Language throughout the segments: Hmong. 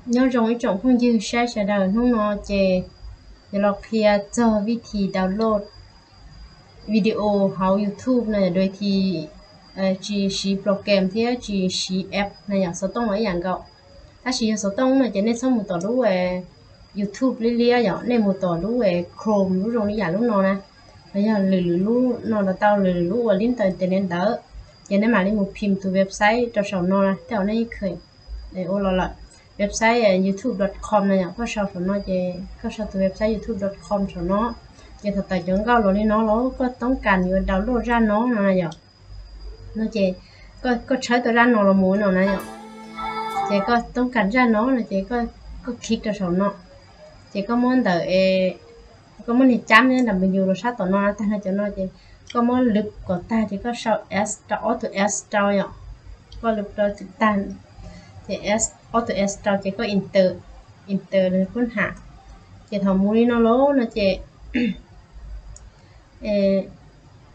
Nyob zoo ib tsoom phooj ywg saib sawv daws, hnub no ces yuav los qhia txog vij thi download video hauv YouTube no yom, dua thi tsis siv program thiab tsis siv app na yom, xov tooj los ib yam nkaus. Tab sis yog xov tooj no ces nej txhob mus tom lub YouTube liab liab yom, nej mus tom lub Chrome lub zoo li yam lub no na, los yog lwm lwm lub no los tau, lwm lwm lub uas lib ntawm internet ntawd, ces nej mam li mus phim tus website rau saum no na, tej zaum nej yeej kheev ua los lawm. Website youtube dot com na yom, koj sau saum no ces koj sau tus website youtube dot com saum no, ces thaum tawm cov nkauj los li no los koj toob kas yuav download zaj no no na yom, no ces koj tshawb tau zaj no los mus no na yom, ces koj toob kas zaj no no ces koj click rau saum no, ces koj muab ntawm, koj muab niag cab nram npus yus los sab tom no tag no cov no ces koj muab lwv kom tag ces koj sau s rau, ob tug s rau yom, koj lwv rau tag ces ob tug s rau ces koj enter, enter los kub ham, ces thaum mus li no lauj no ces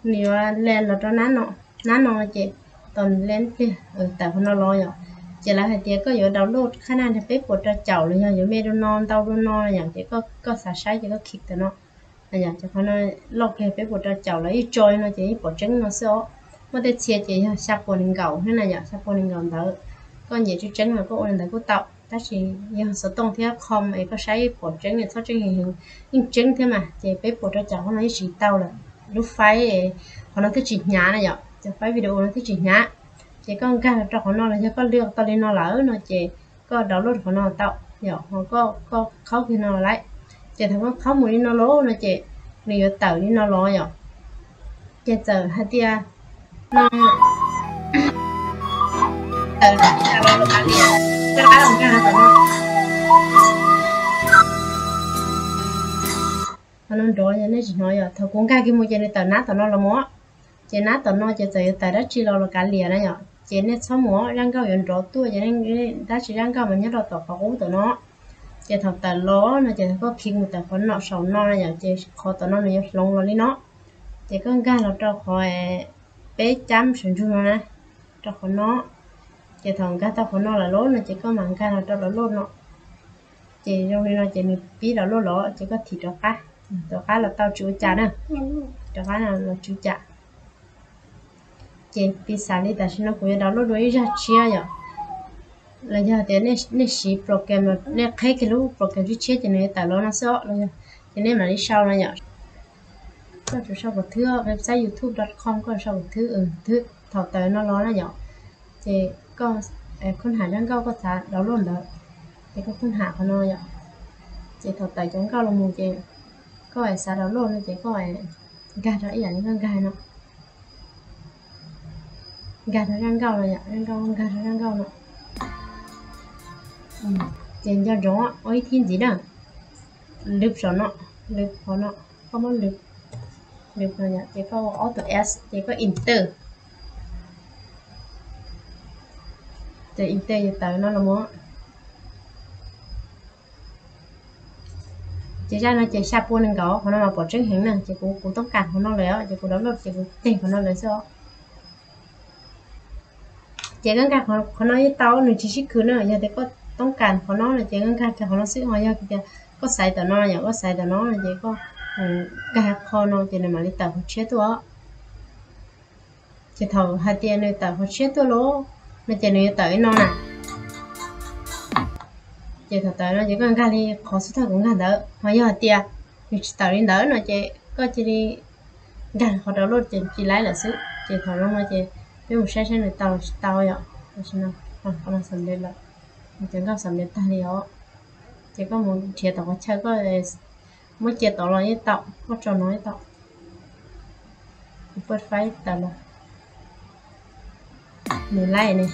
nws yuav load los rau nab no, nab no ces tos nws load pliag tawm qhov no los yom, ces lawv hais tias koj yuav download khab naj nrag peb puas rau caum los yog yuav me dua no ntau dua no yom, ces koj xav saib ces koj click tawm no. Ces qhov no loj kiag peb puas rau caum los yeej tso li no ces yeej pom tseeb no xwb os. Muaj tej txhia ces yog xya puas nees nkaum thiab na yom, xya puas nees nkaum ntawd, koj nyiam tseeb tseeb los koj ua li ntawd kuj tau, tab sis yog xov tooj thiab com es koj saib pom tseeb, txhob tseeb heev heev, yeej tseeb thiab mas. Ces peb puas rau caum qhov no yeej siv tau lawm. Lub faib, qhov no twb tsis hnyav na yom, cov faib video no twb tsis hnyav. Ces koj nkag los rau qhov no los yog koj lwv tau li no lawm no ces koj download qhov no tau yom, ho koj khaub kiag no lawm, ces thaum koj khaub mus li no lauj no ces nws yuav tawm li no los yom, ces txawm hais tias no tawm, qhov no nrov nej tsis hnov yom, thaum kuv nkag kiag mus ces nws tawm nab tom no los mus, ces nab tom no ces txawm yuav tawm dab tsi los los kav liam na yom, ces nej txhob mus, zaj nkauj yuav nrov tuaj ces dab tsi zaj nkauj mas nyob rau tom qhov qub tom no. Ces thaum tawm los no ces koj click mus tawm qhov no saum no na yom, ces qhov tom no nws yuav hloov los li no, ces koj nkag los rau qhov peb cab saum ntsug no na, rau qhov no. Ces thaum nkag tau qhov no lawm lauj no ces koj mam nkag los rau download no. Ces zoo li no ces nws pib download los ces koj thim rov qab, rov qab los tau tsis ua cas na, rov qab los tsis ua cas. Ces piv xam li tam sim no kuv yuav download dua ib zaj tshiab yom, los yog tias nej siv program, nej qheb kiag lub program tshiab tshiab ces nws yuav tawm los no xwb os, los yog ces nej mam li sau no yom. Koj tsum sau qhov thwb website youtube dot com, koj sau qhov thwb, thwb thaum tawm no los na yom. Ces koj khuj ham zaj nkauj koj xav download ntawd, ces koj khuj ham qhov no yom. Ces thaum tawm cov nkauj los mus ces koj xav download no ces koj nkag rau ib yam li koj nkag no, nkag rau zaj nkauj no yom, zaj nkauj nkag rau zaj nkauj no. Ces nco ntsoov ua ib thib ntxiv na, lwv saum no, lwv qhov no, koj muab lwv, lwv no yom, ces koj ua ob tug s ces koj enter, ces enter ces tawm no los mus. Ces zaj no ces xya pua nees nkaum, qhov no mas pom tseeb heev na, ces kuv, kuv toob kas qhov no lawm os, ces kuv download ces kuv teg qhov no lawm xwb os. Ces koj nkag qhov no yeej tau, nws tsis sib khwv na, yog tias koj toob kas qhov no no ces koj nkag kiag qhov no xwb, ho yog tias koj xaiv tom no yom, koj xaiv tom no no ces koj nkag qhov no ces nws mam li tawm qhov tshiab tuaj. Ces thaum hais tias nws tawm qhov tshiab tuaj lauj no ces nws yuav tawm li no na. Ces thaum tawm no ces koj nkag li qhov xub thawj kuv nkag ntawd, ho yog hais tias nws tsis tawm li ntawd no ces koj cia li nkag qhov download ces cia li laib lawm xwb. Ces thaum no no ces peb mus saib saib nws tau los tsis tau yom. Tam sim no qhov no xam ntev lawm, cov nkauj xam ntev tag li os. Ces koj mus nrhiav tom qhov chaw koj muab cia tod los yeej tau, koj tso no yeej tau. Kuv pab faib tawm los, nws laib ne.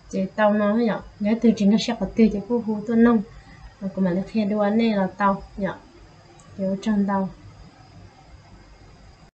Ces tau no yom, yog leej twg tsis nkag siab qhov twg ces kuj hu tuaj noog, kuv mam li qhia dua nej los tau yom. Ces ua tsaug ntau.